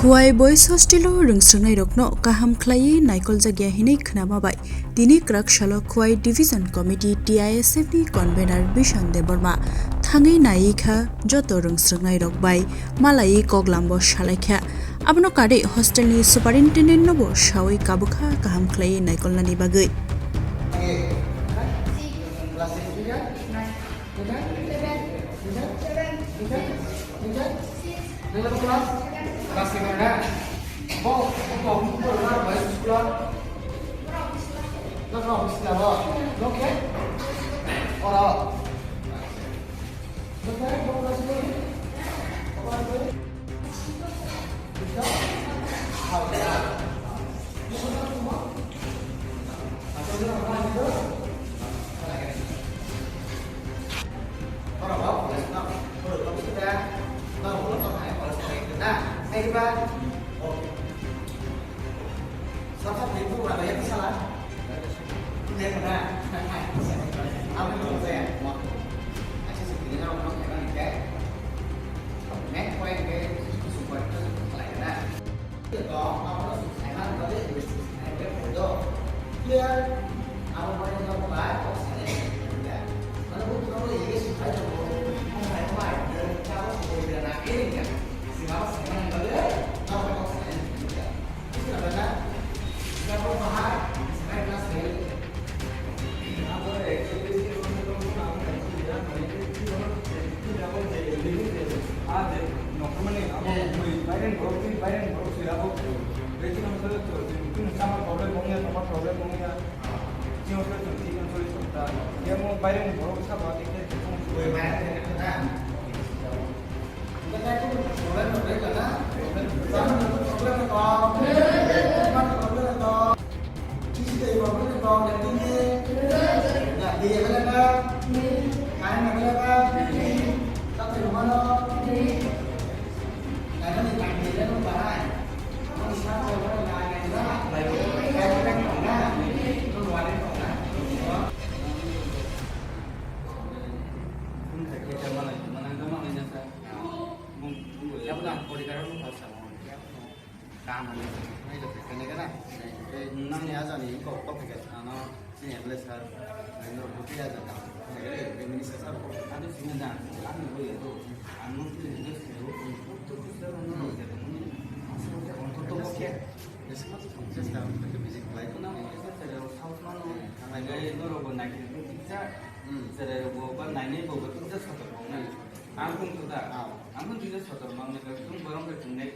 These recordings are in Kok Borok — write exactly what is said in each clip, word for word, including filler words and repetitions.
Khowai Boys Hostel o rwngsrwngnairokno kaham khlaiwi naikoljak ya hinwi khnama bai tini kwrak salo Khowai Division Committee T I S F ni convener Bison Debbarma thangwi naiwi kha, joto rwngsrwngnairok bai malaiwi koklambo salaikha. Abono karwi hostel ni superintendent nobo sawi kabukha kaham khlaiwi naikolnani bagwi. Nini class? Class seven na? Bo, bo, bo, bo, na, bai school a? Na, na, office na, bo. No, okay? Ora. No, okay, bo, class seven. Ora, bai. Bisa? Hal, ya. Kaham hwnwi kene khe na? Nini ajani kok kok khe ano chini M L A sir, Narendra Modi aja kaham khe kene khe minister sir kok. Ani sini dan, ani bo ya to, ang nung tini just ya, to to to sir no ya to, to to khe. Bisi ma to chesta khe visit khlai. Kuna mo sir south mano, thanglai gai no rogo nai khe tikja, sir rogo ba nai ne bo ba tikja sotor bo nai. Ang kung to da, ang kung tikja sotor mang ne kung borong khe kung ne.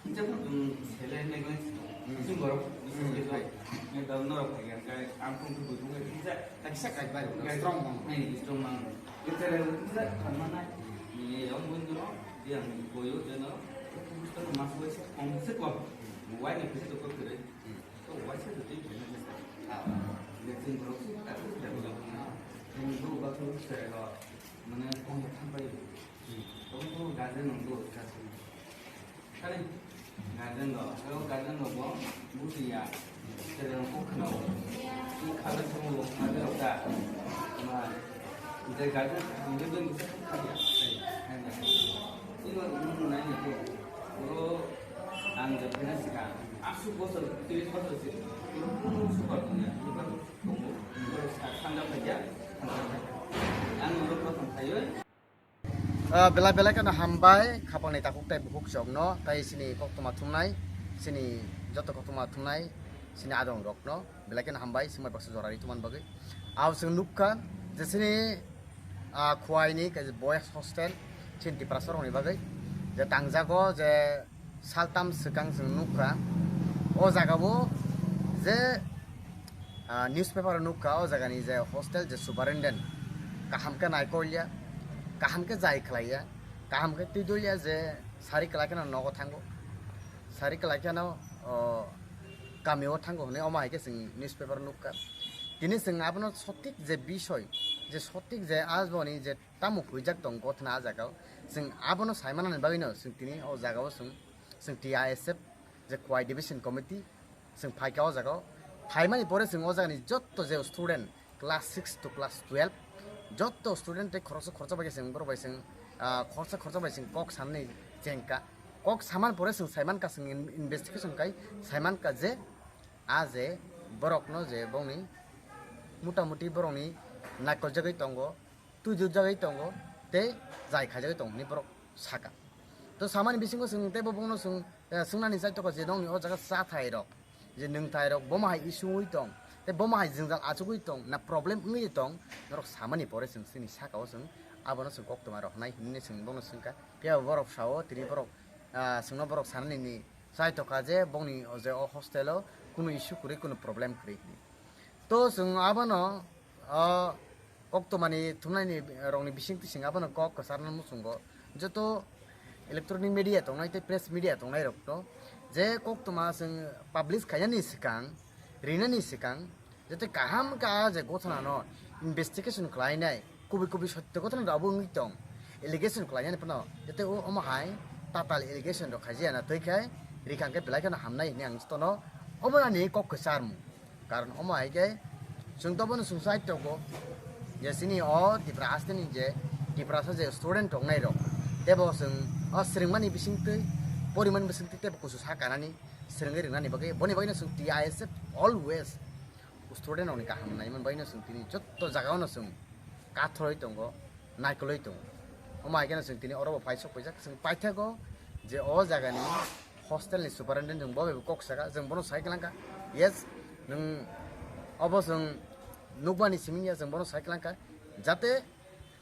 Hingke bo chwng sele hinwi gwnang si tongo. Chwng borok bisi khe bai. Nang norok phai khe ang phung thwngwi thwngwi kisa. Kisa kaibai rok strong mang. Strong mang. Kisa kisa thanma nai. Ni yong bun dino. Dia ang boyo dino. Kisa mas wai se kom se kom. Wai ni kisa doktor kere. To wai se doktor kere. Ni chwng borok si ta ta borok. Chwng bo ba to se ro. Mane kom thambai. Kom bo gaje nang do kasi. Kali garden lo, o garden lo bo buji ya. Tere ko khna o. Ko khala ko mo khala o ka. Ma, je garden, je ben ko khala ya. Ino mo nai ni ko. Oro ang je phena sika. Asu bosor, tris bosor si. Oro ko mo super dunia. Oro ko mo, oro sa sanda phaja. Ang oro ko thang thayo. Ah, belai belai kheno hambai, khapangni takhuk tei bukhuk chokno, tei chini koktwma thumnai, chini joto koktwma thumnai, chini adong rokno, belai kheno hambai, swngbai baksa jora ri thumani bagwi. Abo chwng nukha, je chini, ah, Khowai ni kaisa boys hostel, chini Tiprasa rokni bagwi, je tangjago, je saltam swkang chwng nukha, o jaga o je, ah, newspaper o nukha, o jaga ni je hostel je superintendent kaham khe naikolya, kaham khe jai khlaiya, kaham khe twi dolya je sari kwlai kheno nogo thango, sari kwlai kheno, o, kami o thango hwnwi omo hai khe chwng newspaper o nukha. Tini chwng abono sotik je bisoy, je sotik je aboni je tamo huijak tong gotna a jaga o. Chwng abono sai manani bagwino chwng tini o jaga o chwng, chwng T I S F je Khowai Division Committee chwng phaikha o jaga o. Phaimani pore chwng o jagani jotto je student class six to class twelve jotto student tei khoroksa khoroksa bai khe chwng borok bai chwng, ah, khoroksa khoroksa bai chwng kok sanani chengkha. kok saman pore chwng saiman ka, chwng in-, investigation kai saiman ka je a je borokno je bongni mutamuti borokni naikoljagwi tongo, twijwkjagwi tongo tei jai khaijagwi tongo hinwi borok saka. To samani bisingo chwng teibo bongno chwng, eh, swngnani chai toko je nokni o jaga chathai rok, je nwngthai rok bomo hai issue wngwi tong tei bomo hai jwngjal achugwi tong na problem wngwi tong, norok samani pore chwng chini saka o chwng abono chwng koktwma rok hnai hinwi chwng bono swngkha. Phiya borok sao tini borok, ah, chwngno borok sanani ni chai tokha je bongni o je o hostel o kunu issue kwrwi kunu problem kwrwi hinwi. To chwng abono o koktwmani thumnaini rokni bisingtwi chwng abono kok kwcharno muchungo joto electronic media tongnai tei press media tongnai rokno je koktwma chwng publish khainani swkang, rinani swkang, jate kaham kha je gothanano investigation khlainai, kubui kubui sotto gothana rok abo wngwi tong, allegation khlainani phano jate o omo hai tatal allegation rok khaijaya na twi khai rikha hwnkhe belai kheno hamnai hinwi ang jotono obo ani kok kwcharmung. Karon omo hai khe chwng to bono chwng sai tongo je chini o Tipra hasteni je Tiprasa je student tongnai rok tebo chwng o swrwngmani bisingtwi porimani bisingtwi tebo kusu sa kanani swrwngwi rwnani bagwi boni bagwino chwng T I S F always student rokni kaham naimani bagwino chwng tini jotto jagao no chwng kathroi tongo, naikoloi tongo. Omo hai kheno chwng tini oro bo phai sok paijak, chwng paithago je o jagani hostel ni superintendent chwng bo bai bo kok saka, chwng bono sai kwlangkha, yes, nwng obo chwng nukmani simi ya, chwng bono sai kwlangkha, jate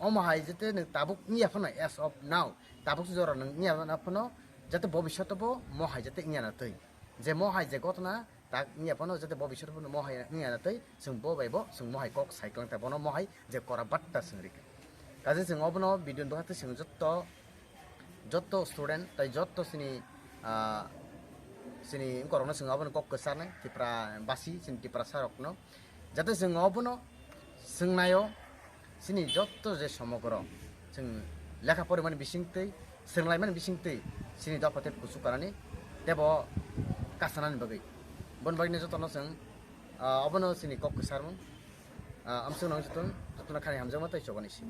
omo hai jate nwng tabuk wngya phano, as of now tabuk jora nwng wngya phano, jate bobishoto bo mo hai jate wngya na twi, je mo hai je gotna tak wngya phano jate bobishoto phano mo hai wngya na twi, chwng bo bai bo chwng mo hai kok sai kwlangkha, bono mo hai je kora batta chwng rikha. Kaje chwng obono video ni bwkha twi chwng jotto, jotto student tai jotto chini, ah, chini wngkorokno chwng obono kok kwcharnai Tipra basi chini Tiprasa rokno, jate chwng obono swngnaio chini jotto je somogro chwng lekha porimani bisingtwi, swrwnglaimani bisingtwi chini dopha tei kuchuk kanani tebo kasanani bagwi. Boni bagwino jotono chwng, ah, obono chini kok kwcharmung, ah, amswkno jotono, jotono khani hamjakma tei chobani si.